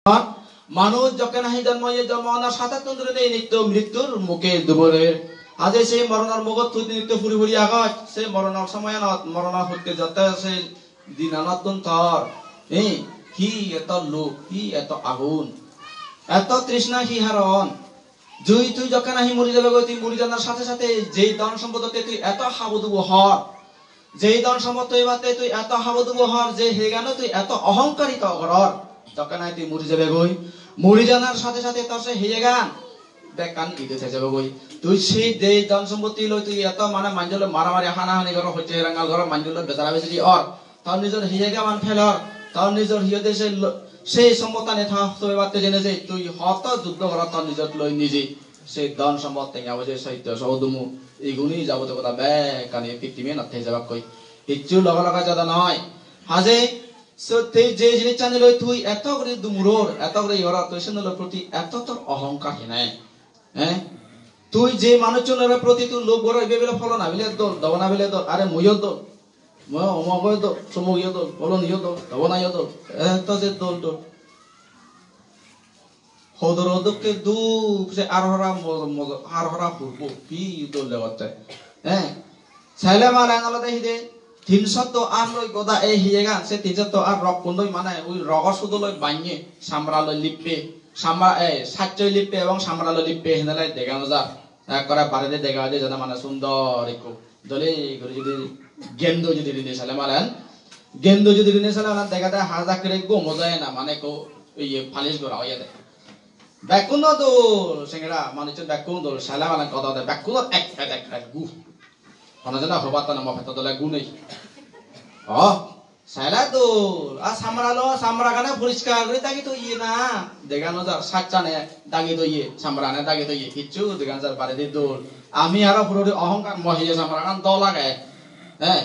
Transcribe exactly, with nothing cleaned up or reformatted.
Manuj jokke nahi jonmo oye, jonmo onar sathe tun dhuri nitto mrittur mukhe duborer. Haje sei moronor mugot tui nitto puri puri agoj, sei moronor somoyanot, moronor hutte jotte sei dinanottun tor, eh, hi eto lub, hi eto agun, eto trishna hi haron? Jui tui jokke nahi muri jebegoi, tui muri janar sathe sathe jei dhon sompodotte tui eto habudubu hor, jei dhon sompotti ebatte tui eto habudubu hor, je hegano tui eto ohongkarito goror, jokke nahi tui muri jebegoi, muri janar sathe sathe tor se heyegan bekkan idu thei jebegoi. Tui se jei dhon sompotti loi tui eto mane manjoloi maramari hanahani goror, hocche herangal goror, manjoloi bejara bejari or, tor nijor hiye gaban phelor, tor nijor hiye de se lo-, sei sombotani tha-, thabebatte jene je tui hoto juddho goror tor nijor loi nije. Sei dhon sombot tenga poije soitto sohodumu, iguni jabotiyo goda bekkani pittiminot thei jebakkoi. Hicchu loge loge jada noi. Haje sotte je jinissani loi tui eto guri dumuror, eto guri iyoror, tui senolor proti eto tor ohongkar hinai? Eh? Tui je manuchunore proti tui lob goror, ibe bile pholona bile dol, dobona bile dol, are muiyo dol. Mo-, omogo dol, somogiyo dol, pholoniyo dol, dobonayo dol. Eto je dol dol. Hodoro dokke dup, se ar hora mo-, mo-, ar hora purbo, hi dol degotte. Eh? Sele malen olode hide, tin sotto ar loi goda ei hiyegan, se tin sotto ar rokkun loi mane ui rogo sudo loi bannye, samra loi lippe, samra, eh, sacchoi lippe ebong samra loi lippe, henele dega no jar. Ekkore baredi dega oide jana mane sundor ikko. Dole guri judi gendo judi rini sele malen, gendo judi rini sele malen dega de hajakkere gomo jai na, mane ikko iye polish gora oye de. Bekkun no dol, sengera manuchun bekkun dol, sele malen goda de, bekkun ek pet, ek pet gu. Hono jone hobatta na mo peto dole gu nei. Oh, sele dol. A samra lo, samra gane poriskar guri dagi toye na. Dega no jar, sachane dagi toye, samrane dagi toye. Kichu dega no jar, baredi dol. Ami aro purori ohongkar, mo hiye samragan dol age. Eh,